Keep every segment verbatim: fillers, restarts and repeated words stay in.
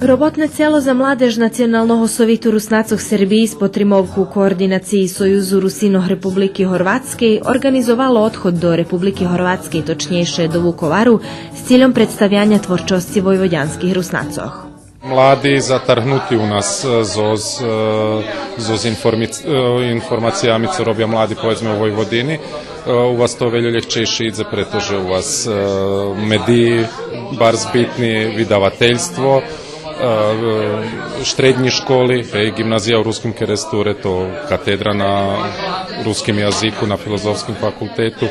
Роботне цело за младеж Националного совиту Руснацох Сербиї з потримовку координациї Союзу Русинох Републики Горватскей орґанизовало одход до Републики Горватскей, точнєйше до Вуковару, з цильом представяня творчосци войводянских Руснацох. Млади затаргнути у нас, е, зоз, е, зоз информиц-, е, информациями цо робя млади, поведзме, у Войводини. Е, у вас то вельо лєгчейше идзе, прето же у вас, е, медиї барз битни, видавательство, е, е, штреднї школи, гей, ґимназия у Руским Керестуре, то катедра на руским язику на Филозофским факултету.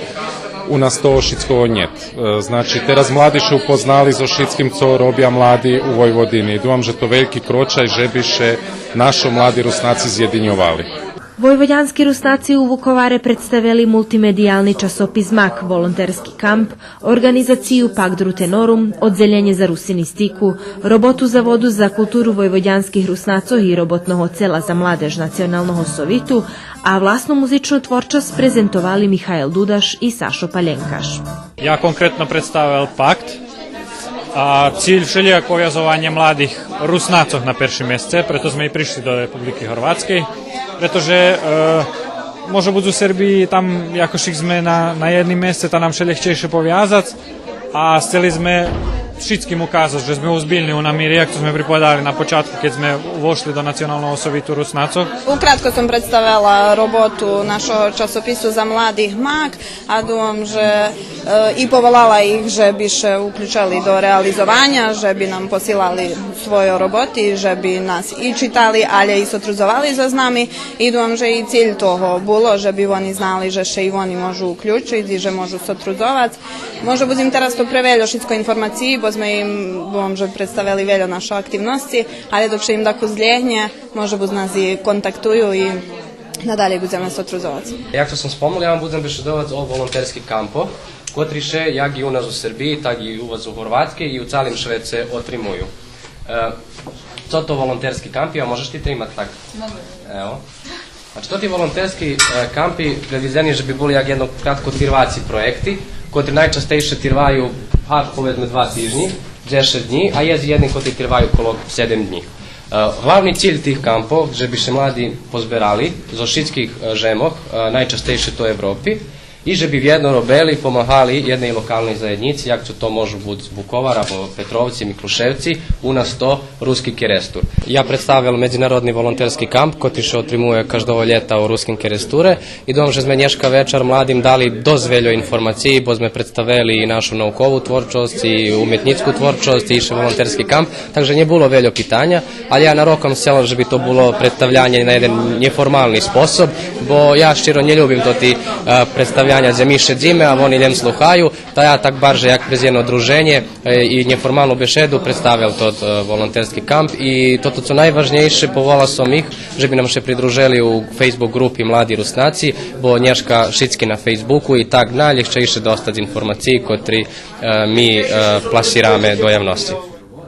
У нас того шицкого нєт. Е, значи, тераз млади ше упознали зоз шицким цо робя млади у Войводини. И думам же то вельки крочай же би ше нашо млади Руснаци зєдиньовали. Войводянски Руснаци у Вуковаре представели мултимедиялни часопис Мак, волонтерски камп, орґанизацию Пакт Рутенорум, Оддзелєнє за русинистику, роботу Заводу за културу войводянских Руснацох и Роботного цела за младеж Националного совиту, а власну музичну творчосц презентовали Михаел Дудаш и Сашо Палєнкаш. Я конкретно представел Пакт, а циль вшелїяк повязованє младих Руснацох на першим месце, прето зме и пришли до Републики Горватскей, прето же, е, може буц у Сербиї там якошик зме на, на єдним месце, та нам ше лєгчейше повязац, а сцели зме шицким указац же зме озбильни у намири, як цо зме приповедали на початку, кед зме вошли до Националного совиту Руснацох. Укратко сом представела роботу нашого часопису за младих Мак, а думам же, е, и поволала их же би ше уключали до реализованя, же би нам посилали свойо роботи, же би нас и читали, алє и сотрудзовали зоз нами. И думам же и циль того було же би вони знали же ше и вони можу уключиц и же можу сотрудзовац. Може буц им тераз то превельо шицко информациї, бо зме им, думам же, представели вельо нашо активносци, алє док ше им дакус злєгнє, може буц нас и контактую и надалєй будземе сотрудзовац. Як цо сом спомнул, я вам будзем бешедовац о волонтерских кампох, котри ше як и у нас у Сербиї, так и у вас у Горватскей и у цалим швеце отримую. Е, цо то волонтерски кампи, а можеш ти тримац так? Добре. Ево. Значи, тоти волонтерски, е, кампи предвидзени же би були як єдно кратко тирваци проєкти, котри найчастейше тирваю, га, поведзме, два тижнї, дзешец днї, а єст єдни котри тирваю коло седем днї. Е, главни циль тих кампох же би ше млади позберали зоз шицких, е, жемох, е, найчастейше то Европи, и же би вєдно робели, помагали єдней локалней заєднїци, як цо то можу буц Вуковар або Петровци, Миклошевци, у нас то Руски Керестур. Я представел медзинародни волонтерски камп, котри ше отримує каждого лєта у Руским Керестуре. И думам же зме нєшка вечар младим дали досц вельо информациї, бо зме представели и нашу наукову творчосц, и уметнїцку творчосц, и ище волонтерски камп. Так же нє було вельо питаня, алє я нароком сцело же би то було представлянє на єден нєформални способ, бо я щиро нє любим тоти, е, представляня дзе ми шедзиме, а вони лєм слухаю, та я так барже як през єдно друженє, е, и нєформалну бешеду представел тот, е, волонтерски камп. И тото цо найважнєйше, поволал сом их же би нам ше придружели у Facebook ґрупи Млади Руснаци, бо нєшка шицки на Фейсбуку и так найлєгчейше достац информациї котри, е, ми, е, пласираме до явносци.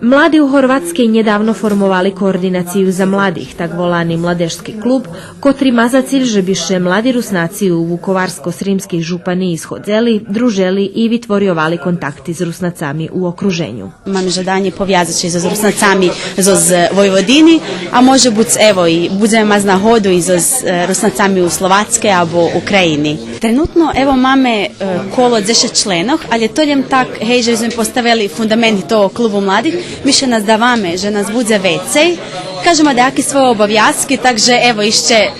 Млади у Горватскей нєдавно формовали координацию за младих, так волани Младежски клуб, котри ма за циль же би ше млади Руснаци у вуковарско-сримских жупаниї сходзели, дружели и витворйовали контакти з Руснацами у окруженю. Маме жаданє повязац ше зоз Руснацами зоз Войводини, а може буц, ево, и будземе мац нагоду и зоз, е, Руснацами у Словацкей або України. Тренутно, ево, маме, е, коло дзешец членох, алє то лєм так, гей, же зме поставели фундаменти того клубу младих, ми ше наздаваме же нас будзе вецей. Каждо ма даяки свойо обовязки, так же, ево, ище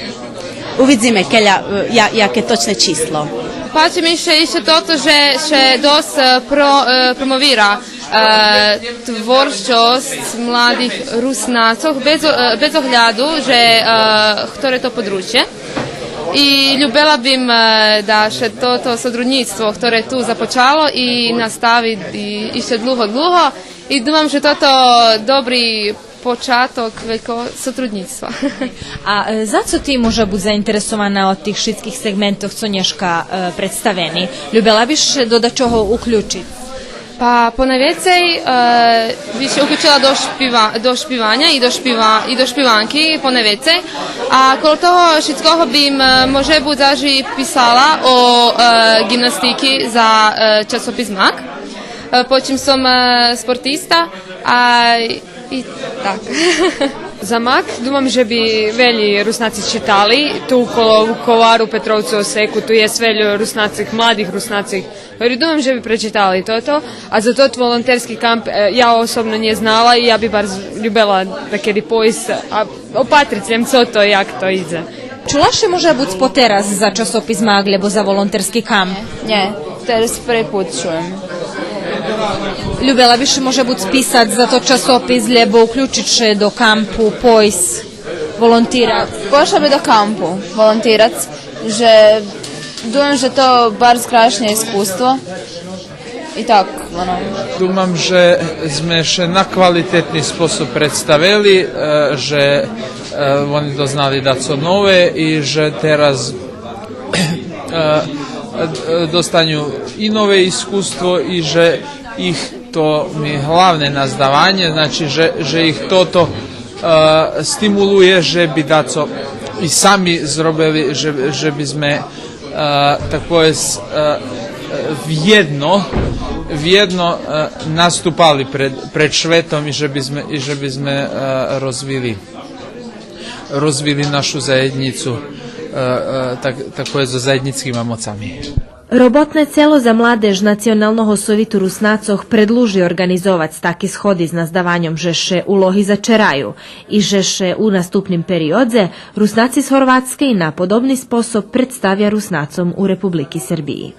увидзиме кельо, е, я-, яке точне число. Пачи ми ше ище тото же ше досц, е, про-, е, промовира, е, творчосц младих Руснацох, без о-, е, без огляду же, е, хторе то подручє. И любела бим, е, да ше тото сотруднїцтво хторе ту започало и настави и, ище длуго, длуго. И думам же тото добри початок велького сотруднїцтва. А, е, за цо ти може буц заинтересована од тих шицких сегментох цо нєшка, е, представени? Любела биш до дачого уключиц? Па, понайвецей, е, би ше уключела до шпива-, до шпиваня и до шпива-, и до шпиванки, понайвецей. А коло того шицкого бим, е, може буц, даже писала о, е, ґимнастики за, е, часопис Мак. Е, Почим сом е, спортиста, а и так. За МАК думам же би велї Руснаци читали, ту коло Вуковару, Петровцу, Осеку, ту єст вельо руснацих, младих Руснацих, хтори думам же би пречитали тото, а за тот волонтерски камп е, я особно нє знала и я би барз любела дакеди пойсц, а опатриц лєм цо то, як то идзе. Чула ши може буц потераз за часопис МАК лєбо за волонтерски камп? Нє, тераз први пут чуєм. Любела би ши може буц писац за тот часопис лєбо уключиц ше до кампу, пойсц, волонтирац? Пошла би до кампу волонтирац, же думам же то барз крашнє искуство. И так, оно. Думам же зме ше на квалитетни способ представели, е, же е, вони дознали дацо нове и же тераз е, е, достаню и нове искуство и же их, то ми главне наздаванє, значи же, же их тото е, стимулує же би дацо и сами зробели, же, же би зме е, так повесц, е, е, вєдно, вєдно е, наступали пред, пред шветом и же би зме, и же би зме е, розвили, розвили нашу заєднїцу, е, е, так, так повесц, зоз заєднїцкима моцами. Роботне цело за младеж Националного совиту Руснацох предлужи орґанизовац таки сходи з наздаваньом же ше улоги зачераю и же ше у наступним периодзе Руснаци з Горватскей на подобни способ представя Руснацом у Републики Сербиї.